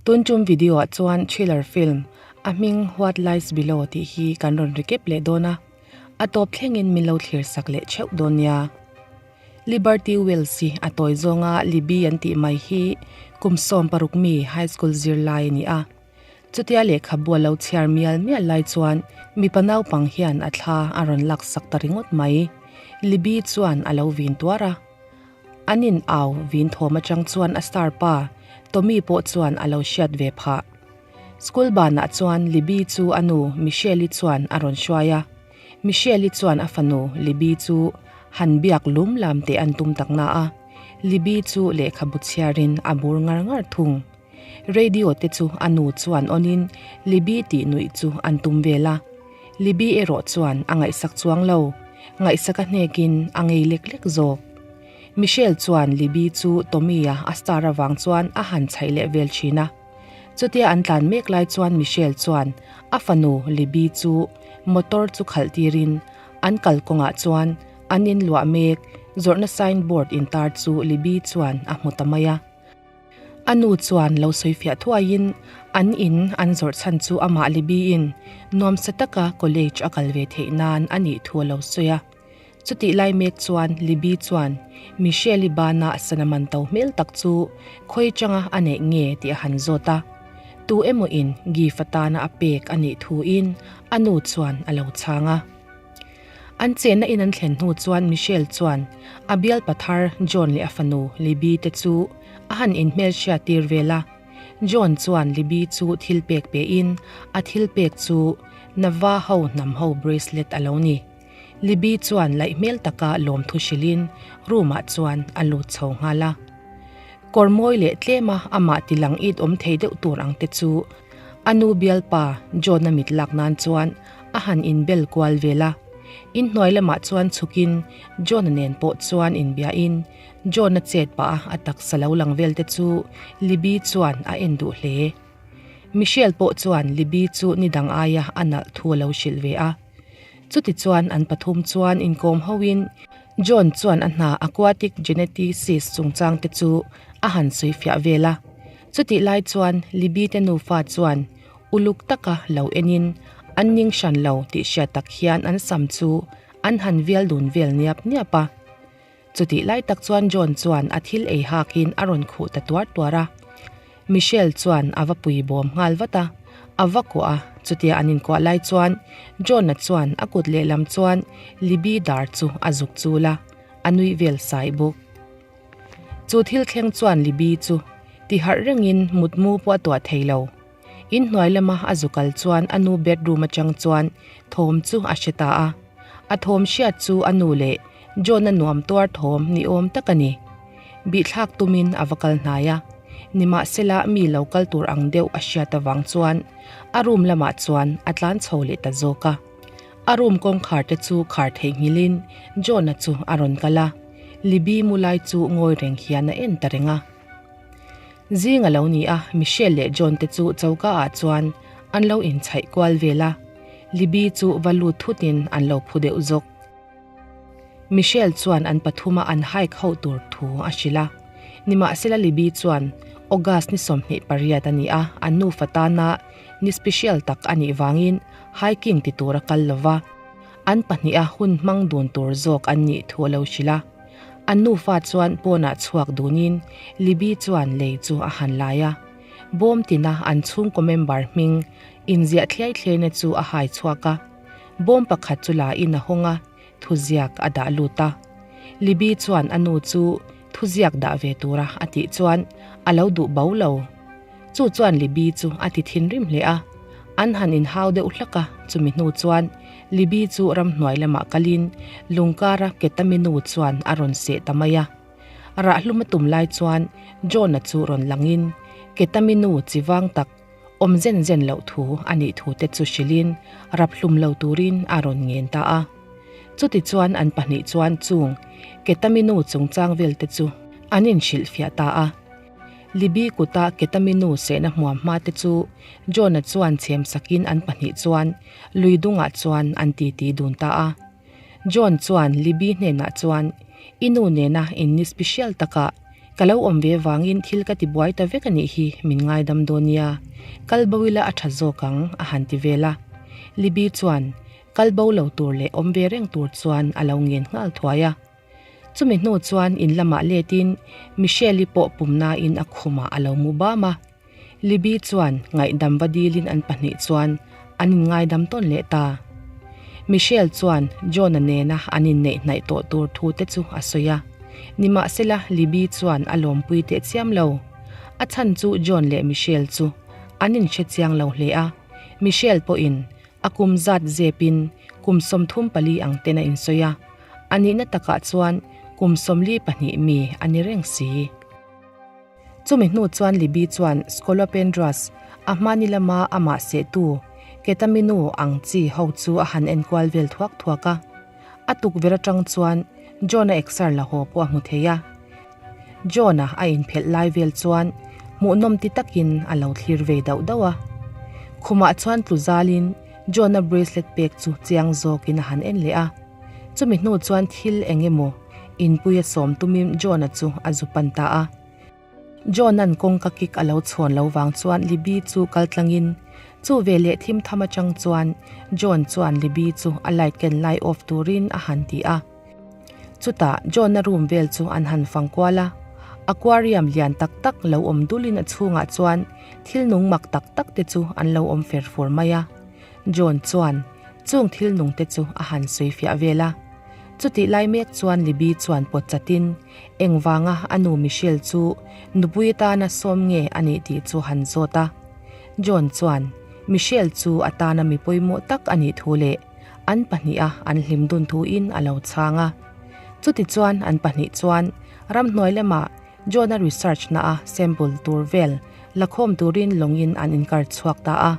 Tun tum video ah chuan thriller film a hming What Lies Below tih hi kan rawn recap leh dawn a, a tawp thlengin min lo thlir sak leh theuh dawn nia. Liberty Wells hi a tawi zawnga Libby an tih mai hi kum 16 mi high school zirlai a ni a. Chutia lehkhabu a lo chhiar mial mial lai chuan mipa naupang hian a thla a rawn lak sak ta ringawt mai. Libby chuan a lo vin tuar a. An in au vin thawm atang chuan a star pa Tommy pawh chuan a lo hriat ve phah. School banah chuan Libby chu a nu Michelle-i chuan a rawn hruai a. Michelle-i chuan a fanu Libby chu han biak lum lam teh an tum tak na a, Libby chu lehkhabu chhiarin a bur ngar ngar thung. Radio te chu a nu chuan awnin Libby tih nuih chu an tum vel a. Libby erawh chuan a ngaihsak chuang lo, ngaihsak a hnekin a ngei lek lek zawk. Michelle chuan Libby chu Tommy-a a star avang chuan a han chhaih leh vel thin a. Chutia an tlan mek lai chuan Michelle chuan a fanu Libby chu motor chu khalh tirin an kalkawngah chuan an inluah mek zawrhna signboard intar chu Libby chuan a hmu ta mai a. A nu chuan lo sawi fiah thuaiin an in an zawrh chhan chu amah Libby-in nuamsa taka college a kal ve theih nan a nih thu a lo sawi a. Chutih lai mek chuan Libby chuan Michelle-i bana sana man to hmel tak chu khawi changa a neih nge tih a han zawt a. Tu emaw in gift atana a pek a nih thuin a nu chuan a lo chhang a. An chenna in an thlen hnu chuan Michelle chuan a bialpa thar John leh a fanu Libby te chu a han inhmelhriat tir vel a. John chuan Libby chu thil pek pein a thil pek chu Navajo hnam ho bracelet a lo ni. Libby chuan laih hmel taka lawmthu hrilhin room ah chuan a lut chho nghal a. Kawr mawi leh tlema amah tilang it awm thei deuh tur ang te chu a nu bialpa John-a mit lak nan chuan a han inbel kual vel a. Inhnuai lamah chuan chhukin John-a nen pawh chuan inbiahin John-a chet pah a a taksa lo lang vel te chu Libby chuan a en duh hle. Michelle pawh chuan Libby chu ni dang aia a nalh thu a lo hrilh ve a. Chuti chuan an pathum chuan inkawm hoin John chuan a hna aquatic geneticist chungchang te chu a han sawi fiah vel a. Chutih lai chuan Libby te nufa chuan uluk taka lo enin an ning hran lo tih hriat tak hian an sam chu an han vial dun vel niap niap a. Chutih lai tak chuan John chuan a thil ei hakin a rawn khuh ta tuar tuar a. Michelle chuan a va pui bawm nghal vat a, a va kuah a, chutia an inkuah lai chuan John-a chuan a kut lehlam chuan Libby dar chu a zuk chul a, a nui vel sai bawk. Chu thil thleng chuan Libby chu ti harh rengin mutmu pawh a tuah thei lo. Inhnuai lama a zu kal chuan a nu bedroom atang chuan thawm chu a hre ta a. A thawm hriat chu a nu leh John-a nuam tuar thawm ni awm tak a ni. Bihthlak tumin a va kal hnai a, nimahsela mi lo kal tur ang deuh a hriat avang chuan a room lamah chuan a tlan chho leh ta zawk a. A room kawngkhar te chu khar theihnghilhin John-a chu a rawn kal a, Libby mu lai chu ngawi reng hian a en ta reng a. Zing a lo ni a, Michelle leh John te chu choka ah chuan an lo inchhaih kual vel a, Libby chu va lut thutin an lo phu deuh zawk. Michelle chuan an pathuma an hike ho tur thu a hrilh a. Nimahsela Libby chuan August ni 28 a ni a, an nufa tana ni special tak a nih vangin hiking ti tura kal lova an pahniha hun hmang dun tur zawk an nih thu a lo hrilh a. An nufa chuan pawnah chhuak dunin Libby chuan lei chu a han lai a. Bawm tina an chhungkaw member hming inziah thliai thliaina chu a hai chhuak a. Bawm pakhat chu la in a hawng a, thuziak a dah lut a. Libby chuan a nu chu thuziak dah ve tura a tih chuan a lo duh bo lo. Chu chuan Libby chu a ti thinrim hle a. An han inhau deuh hlak a, chumi hnu chuan Libby chu ramhnuai lamah kalin lungkara ketaminu chuan a rawn seh ta mai a. Rahlum a tum lai chuan John-a chu rawn langin ketaminu chi vang tak awm zen zen loh thu a nih thu te chu hrilhin rap hlum lo turin a rawn ngen ta a. Chutichuan an pahnih chuan chung ketaminu chungchang vel te chu an inhrilhfiah ta a. Libby kuta ketaminu sehna hmuam hma te chu John-a chuan chhem sakin an pahnih chuan lui dungah chuan an titi dun ta a. John chuan Libby hnenah chuan, I nu nena in ni special takah. Ka lo awm ve vangin thil ka ti buai ta vek a nih hi, min ngaidam dawn nia. Kal bo ila a tha zawk ang, a han ti vel a. Libby chuan kal bo lo tur leh awm ve reng tur chuan a lo ngen nghal thuai a. Chumi hnu chuan in lamah letin Michelle-i pawh pumnain a khumah a lo mu bam a. Libby chuan ngaihdam va dilin an pahnih chuan an inngaidam tawn leh ta. Michelle chuan John-a nena an inneih hnaih tawh tur thu te chu a sawi a. Nimahsela Libby chuan a lawmpui teh chiam lo. A chhan chu John leh Michelle chu an inhre chiang lo hle a. Michelle pawhin a kum zat zepin kum 34 ang ten a insawi a. A nihna takah chuan kum 42 mi a ni reng si. Chumi hnu chuan Libby chuan Scolopendras, a hmani lama amah sehtu, ketaminu ang chi ho chu a han enkual vel thuak thuak a. A tukverh atang chuan John-a exer la haw pawh a hmu thei a. John-a a inphelh lai vel chuan hmuhnawm ti takin a lo thlir ve dauh dauh a. Khumah chuan tlu zalin John-a bracelet pek chu chiang zawkin a han en leh a. Chumi hnu chuan thil eng emaw inpui a sawm tumin John-a chu a zu pan ta a. John-a'n kawngka kik a lo chhawn lo vang chuan Libby chu kal tlangin chu veleh thim tham atang chuan John chuan Libby chu a light ken lai off turin a han ti a. Chutah John-a room vel chu an han fang kual a, aquarium lian tak tak lo awm dulin a chhungah chuan thil nung mak tak tak te chu an lo awm fer fur mai a. John chuan chung thil nung te chu a han sawi fiah vel a. Chutih lai mek chuan Libby chuan pawt chatin engvanga a nu Michelle chu nupui atana sawm nge a nih tih chu han zawt a. John chuan Michelle chu a tana mi pawimawh tak a nih thu leh an pahniha an hlim dun thuin a lo chhang a. Chutichuan an pahnih chuan ramhnuai lamah John-a research na a sample tur vel la khawm turin lawngin an inkar chhuak ta a.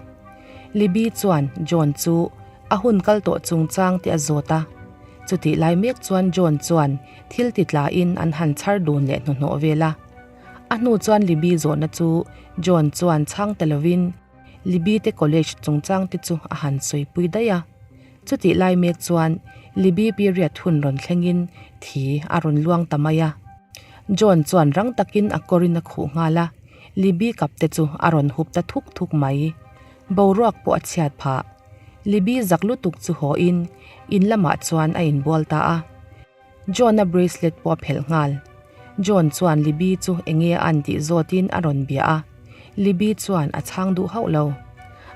Libby chuan John chu a hun kal tawh chungchang te a zawt a. Chutih lai mek chuan John chuan thil ti tlain an han chhar dun leh hnuhnawh vel a. A hnu chuan Libby zawhna chu John chuan chhang ta lovin Libby te college chungchang te chu a han sawipui daih a. Chutih lai mek chuan Libby period hun rawn thlengin thi a rawn luang ta mai a. John chuan rang takin a kawrin a khuh nghal a, Libby kap te chu a rawn hup ta thuk thuk mai. Boruak pawh a chhiat phah. Libby zak lutuk chu haw in, in lamah chuan a inbual ta a. John-a bracelet pawh a phelh nghal. John chuan Libby chu enge a an tih zawtin a rawn bia a, Libby chuan a chhang duh hauh lo.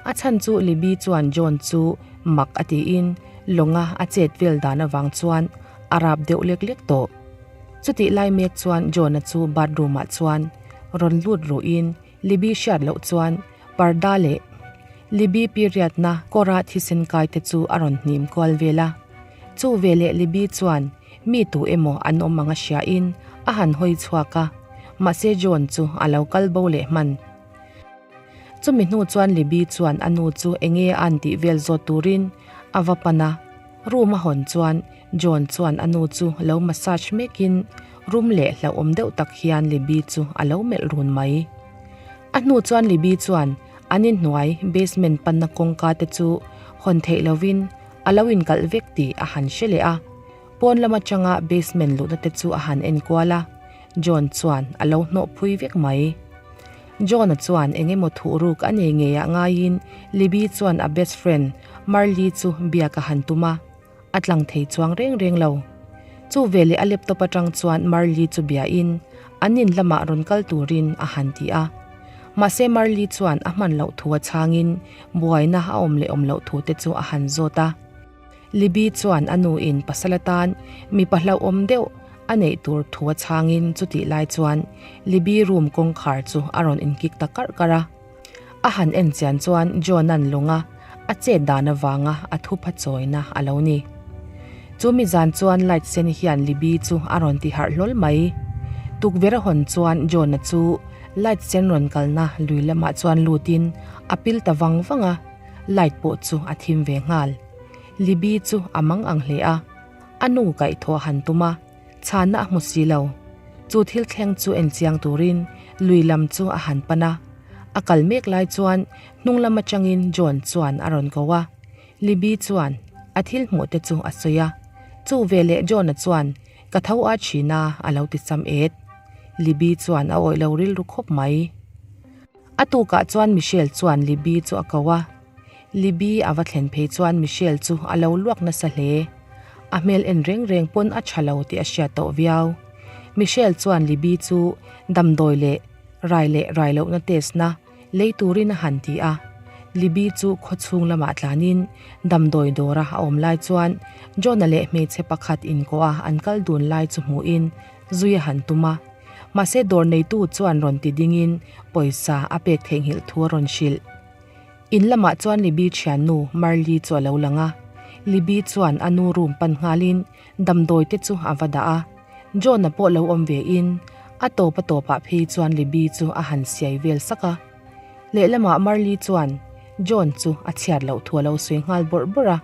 A chhan chu Libby chuan John chu mak a tiin lawnga a chet vel dan avang chuan a rap deuh lek lek tawh. Chutih lai mek chuan John-a chu bathroom ah chuan rawn lut ruhin Libby hriat loh chuan parda leh Libby period-na kawra thisen kai te chu a rawn hnim kual vel a. Chu veleh Libby chuan mi tu emaw an awm ang a hriain a han hawi chhuak a, mahse John chu a lo kal bo leh hman. Chumi hnu chuan Libby chuan a nu chu enge a an tih vel zawt turin a va pan a, room a hawn chuan John chuan a nu chu lo massage mekin rum leh hlauhawm deuh tak hian Libby chu a lo melh run mai. A hnu chuan Libby chuan an inhnuai basement panna kawngka te chu hawn theih lovin a lo inkalh vek tih a han hre leh a, pawn lam atanga basement luhna te chu a han enkual a, John chuan a lo hnawh phui vek mai. John-a chuan eng emaw thuh ruk a nei ngeiah ngaiin Libby chuan a best friend Marley chu biak a han tum a, a tlang thei chuang reng reng lo. Chu veleh a laptop atang chuan Marley chu biain an in lamah rawn kal turin a han ti a. Mahse Marley chuan a hman loh thu a chhangin buaina a awm leh awm loh thu te chu a han zawt a. Libby chuan a nu in pasal atan mipa hlauhawm deuh a neih tur thu a chhangin chutih lai chuan Libby room kawngkhar chu a rawn inkik ta karh karh a. A han en chian chuan John-a'n lawnga a chet dan avanga a thupha chawina a lo ni. Chu mi zan chuan light sen hian Libby chu a rawn ti harh hlawl mai. Tukverh a hawn chuan John-a chu light sen rawn kalna lui lamah chuan lutin a pil ta vang vang a, light pawh chu a thim ve nghal. Libby chu a mang ang hle a, a nu kaihthawh a han tum a, Chhanna a hmu si lo. Chu thil thleng chu en chiang turin lui lam chu a han pan a. A kal mek lai chuan hnung lam atangin John chuan a rawn ko a. Libby chuan a thil hmuh te chu a sawi a. Chu veleh John-a chuan, Ka tho a thin a, a lo ti cham et. Libby chuan a awih lo rilru khawp mai. A tukah chuan Michelle chuan Libby chu a ko a. Libby a va thlen phei chuan Michelle chu a lo luak nasa hle. A hmel en reng reng pawn a tha lo tih a hriat tawh viau. Michelle chuan Libby chu damdawi leh rai leh rai lohna test na lei turin a han ti a. Libby chu khawchhung lamah tlanin damdawi dawra a awm lai chuan John-a leh hmeichhe pakhat inkawh a an kal dun lai chu hmuhin zui a han tum a. Mahse dawr neitu chuan rawn ti dingin pawisa a pek theihnghilh thu a rawn hrilh. In lamah chuan Libby thiannu Marley chu a lo lang a. Libby chuan a nu room pan nghalin damdawi te chu a va dah a. John-a pawh lo awm ve in a tawp a tawpah phei chuan Libby chu a han siai vel sak a. Lehlamah Marley chuan John chu a chhiat loh thu a lo sawi nghal bawrh bawrh a.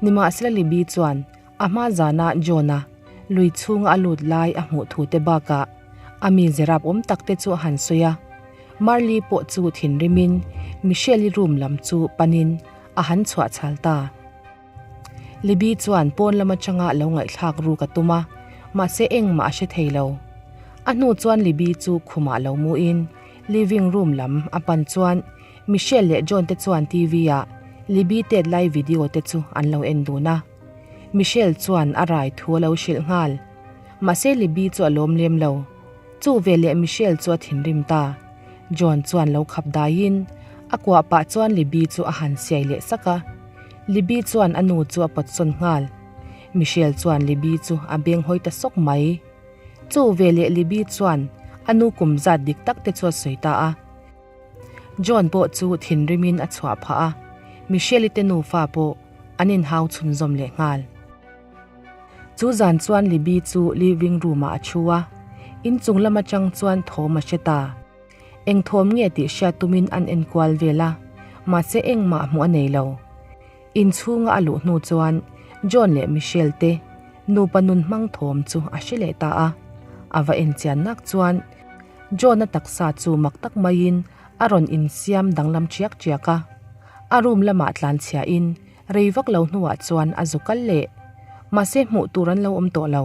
Nimahsela Libby chuan A hma zana John-a lui chhunga a lut lai a hmuh thu te bakah a mi zerap awm tak te chu a han sawi a. Marley pawh chu thinrimin Michelle-i room lam chu panin a han chhuah chhal ta. Libby chuan pawn lam atanga lo ngaihthlak ruk a tum a, mahse engmah a hre thei lo. A hnu chuan Libby chu khumah lo muin living room lam a pan chuan Michelle leh John te chuan TV-ah Libby tet lai video te chu an lo en dun a. Michelle chuan a rai thu a lo hrilh nghal. Mahse Libby chu a lawm lem lo. Chu veleh Michelle chu a thinrim ta. John chuan lo khap daiin a kuah pah chuan Libby chu a han siai leh sak a. Libby chuan a nu chu a pawtsawn nghal. Michelle chuan Libby chu a beng hawi ta sawk mai. Chu veleh Libby chuan a nu kum zat dik tak te chu a sawi ta a. John pawh chu thinrimin a chhuah phah a, Michelle-i te nufa pawh an inhau chhunzawm leh nghal. Chu zan chuan Libby chu living room-ah a thu a, inchung lam atang chuan thawm a hre ta. Eng thawm nge tih hriat tumin an enkual vel a, mahse engmah hmuh a nei lo. Inchhunga a luh hnu chuan John leh Michelle te nupa nun hmang thawm chu a hre leh ta a, a va enchian nak chuan John-a taksa chu mak tak maiin a rawn insiam danglam ṭiak ṭiak a. A room lamah tlanchhiahin rei vak lo hnuah chuan a zu kal leh. Mahse hmuh tur an lo awm tawh lo.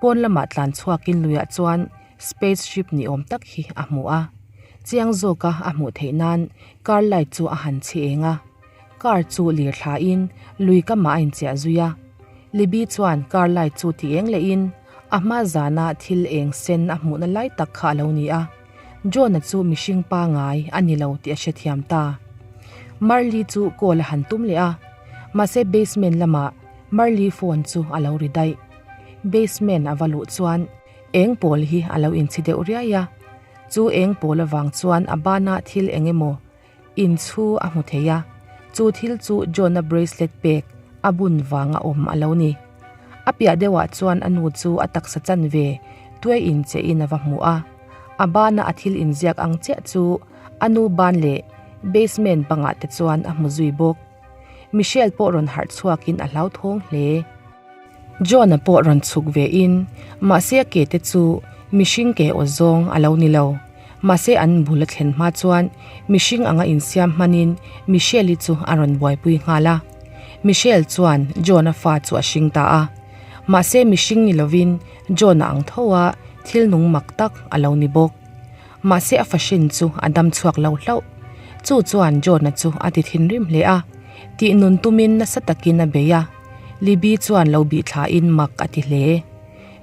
Pawn lamah tlan chhuakin luiah chuan space ship ni awm tak hi a hmu a. Chiang zawka a hmuh theih nan car light chu a han chhi eng a. Car chu lir thlain lui kamah a inchiah zui a. Libby chuan car light chu ti eng lehin a hma zana thil eng sen a hmuhna lai tak kha a lo ni a. John-a chu mihring pangai a ni lo tih a hrethiam ta. Marley chu call a han tum leh a, mahse basement lamah Marley phone chu a lo ri daih. Basement a va luh chuan eng pawl hi a lo inchhi deuh riai a. Chu eng pawl avang chuan a banah thil eng emaw inchhu a hmu thei a, chu thil chu John-a bracelet pek a bun vanga awm a lo ni. A piah deuhah chuan a nu chu a taksa chanve tuai inchehin a va hmu a, a bana a thil inziak ang chiah chu a nu ban leh basement bangah te chuan a hmu zui bawk. Michelle pawh rawn harh chhuakin a hlauthawng hle. John-a pawh rawn chhuk ve in, mahse a ke te chu mihring ke aw zawng a lo ni lo. Mahse an bul a thlen hma chuan mihring anga insiam hmanin Michelle-i chu a rawn buaipui nghal a. Michelle chuan John-a fa chu a hring ta a. Mahse mihring ni lovin John-a ang tho a thil nung mak tak a lo ni bawk. Mahse a fahrin chu a dam chhuak lo hlauh. Chu chuan John-a chu a ti thinrim hle a, tih nun tumin nasa takin a bei a. Libby chuan lo bih thlain mak a ti hle.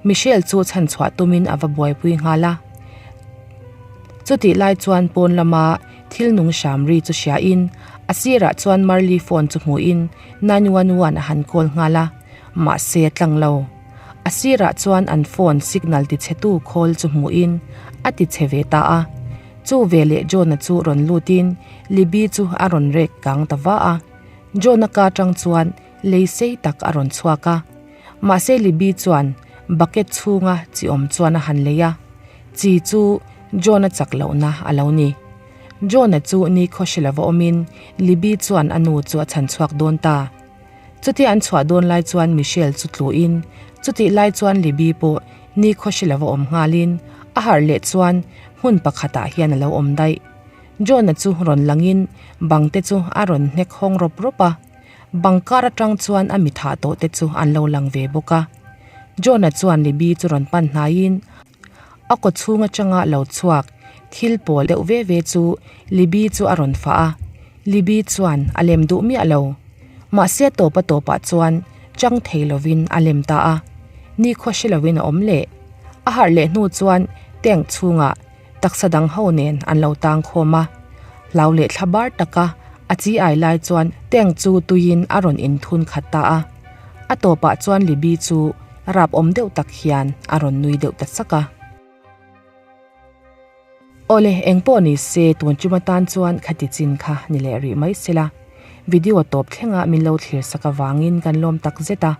Michelle chu chhan chhuah tumin a va buaipui nghal a. Chutih lai chuan pawn lama thil nung hram ri chu hriain a sirah chuan Marley phone chu hmuhin 911 a han call nghal a, mahse a tlang lo. A sirah chuan an phone signal tichhetu khawl chu hmuhin a tichhe ve ta a. Chu veleh John-a chu rawn lutin Libby chu a rawn rek kang ta va a. John-a ka atang chuan lei sei tak a rawn chhuak a. Mahse Libby chuan bucket chhunga chi awm chuan a han lei a, chi chu John-a chak lohna a lo ni. John-a chu nikhaw hre lova awmin Libby chuan a nu chu a chhan chhuak dawn ta. Chutia an chhuah dawn lai chuan Michelle chu tluin chutih lai chuan Libby pawh nikhaw hre lova awm nghalin a harh leh chuan hmun pakhatah hian a lo awm daih. John-a chu rawn langin bang te chu a rawn hnek hawng rawp rawp a, bang kar atang chuan a mi thah tawh te chu an lo lang ve bawk a. John-a chuan Libby chu rawn pan hnaiin. A kawchhung atanga lo chhuak thil pawl deuh ve ve chu Libby chu a rawn fah a, Libby chuan a lem duh miah lo. Mahse a tawp a tawpah chuan chang thei lovin a lem ta a, nikhua hre lovin a awm leh. A harh leh hnu chuan tank chhungah taksa dang ho nen an lo tang khawm a, hlau leh thla bar taka a chi ai lai chuan tank chu tuiin a rawn inthun khat ta a. A tawpah chuan Libby chu rap awm deuh tak hian a rawn nui deuh ta sak a. Awle, engpawh ni se tun tum atan chuan khati chin kha ni leh rih mai sela. Video tawp thlenga min lo thlir sak avangin kan lawm tak zet a.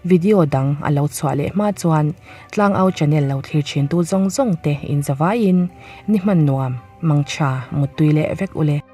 Video dang a lo chhuah leh hma chuan Tlangau channel lo thlir thintu zawng zawng te in zavaiin ni hman nuam, mangtha, muttui leh vek ule.